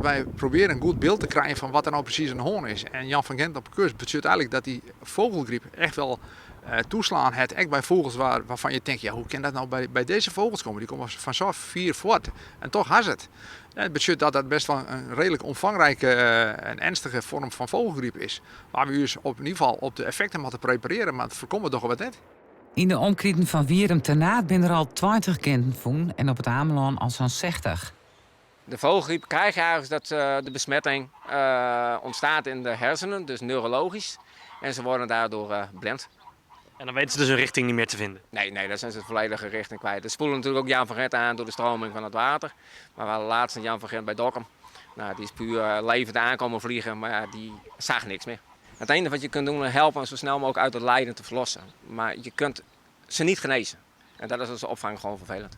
Wy probearje in goed byld te krijen fan wat der no presys oan de hân is. En Jan van Gent op 'e kust betsjut eigenlik dat dy vogelgriep echt wel toeslaan hat, ek by fûgels wêrfan't je tinke, ja, hoe kin dat no by dizze fûgels komme? Dy komme fan sa fier fuort en toch ha se it. It betsjut dat dat best wol in reedlik omfangrijke en ernstige foarm fan vogelgriep is, wêr't we ús op yn ieder gefal op de effekten moatte preparearje, mar foarkomme dogge we it net. Yn de omkriten fan Wierum Ternaard binne der al 20 ginten fûn en op It Amelân al sa'n 60. De vogelgriep krijg je eigenlijk dat de besmetting ontstaat in de hersenen, dus neurologisch. En ze worden daardoor blind. En dan weten ze dus hun richting niet meer te vinden? Nee, nee, dan zijn ze de volledige richting kwijt. Ze spoelen natuurlijk ook Jan van Gent aan door de stroming van het water. Maar we hadden laatst een Jan van Gent bij Dokkum. Nou, die is puur levend aankomen vliegen, maar ja, die zag niks meer. Het enige wat je kunt doen is helpen zo snel mogelijk uit het lijden te verlossen. Maar je kunt ze niet genezen. En dat is als opvang gewoon vervelend.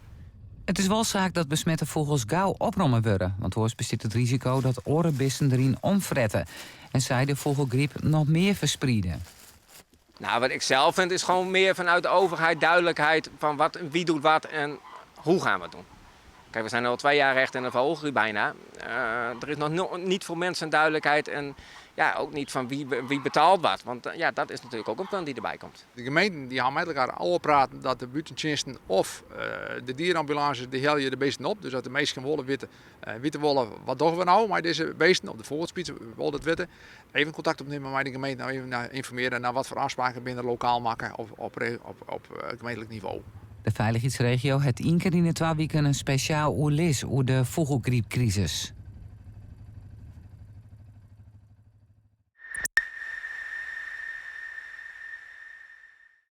It is wol saak dat besmette fûgels gau opromme wurde, want oars bestiet it risiko dat oare bisten deryn omfrette en sy de fûgelgryp noch mear ferspriede. Nou, wat ik zelf vind is gewoon meer vanuit de overheid duidelijkheid van wat, wie doet wat en hoe gaan we het doen. Kijk, we zijn al 2 jaar echt in de vogelgriep bijna. Er is nog niet voor mensen duidelijkheid en ja, ook niet van wie betaalt wat. Want ja, dat is natuurlijk ook een punt die erbij komt. De gemeenten die ha mei elkoar ôfpraten dat de bûtentsjinsten of de dierenambulance dy helje de bisten op. Dus dat de minsken wolle witte wolle wat dogge we no mei dizze bisten of de fûgelspits wol dat witte. Even kontakt opnimme mei de gemeente, no even ynformearje nei watfoar ôfspraken binne der lokaal makke of op gemeentlik nivo. De Feilichheidsregio hat ien kear yn de 2 wiken in spesjaal oerlis oer de fûgelgrypkrisis.